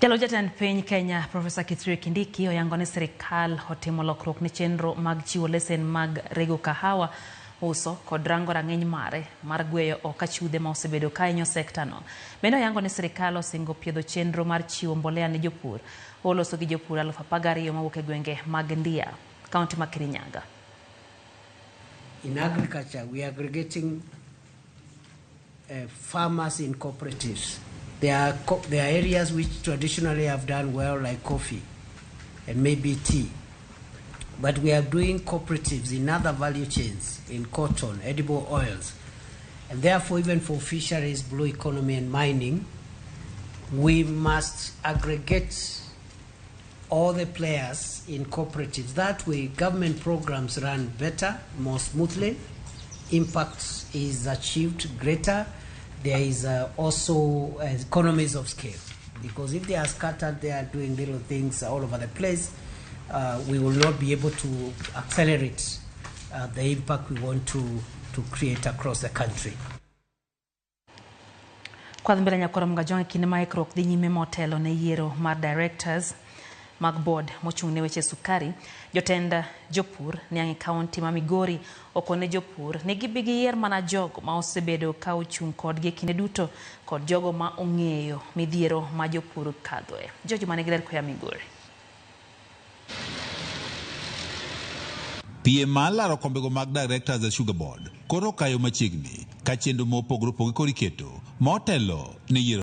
Jalo jatend piny Kenya Profesa Kithure Kindiki oyango ni sirikal otimo lokruok ne chenro mag chiwo lesen mag rego kahawa, uso kod rango rang'iny mare mar gweyo oko achudhe ma osebedo ka hinyo sekta no. Bende oyango ni sirikal osingo piedho chenro mar chiwo mbolea ne jopur. Oloso gi jopur 12,000 mawuok e gwenge mag Ndia, kaunti ma Kirinyaga. In agriculture, we are aggregating farmers in cooperatives. There are areas which traditionally have done well, like coffee and maybe tea. But we are doing cooperatives in other value chains, in cotton, edible oils. And therefore, even for fisheries, blue economy, and mining, we must aggregate all the players in cooperatives. That way, government programs run better, more smoothly, impact is achieved greater. There is also economies of scale, because if they are scattered, they are doing little things all over the place, we will not be able to accelerate the impact we want to create across the country. Kwadh mbele nyakoro Mgajwang' e kinde ma ikruok dhi nyime motelo ne yiero mar directors mag board mochung' ne weche sukari, jotend jopur niang' e kaunti ma Migori okone jopur ni gibi giyier mana jogo ma osebedo ka ochung' kodgi e kinde duto kod jogo ma ong'eyo midhiero ma jopur kadhoe. George manigi ler koya Migori. Piem mar laro kombego mag directors e Sugar Board koro okayo machiegni ka chenro mopogore opogore koro iketo motelo ne yiero.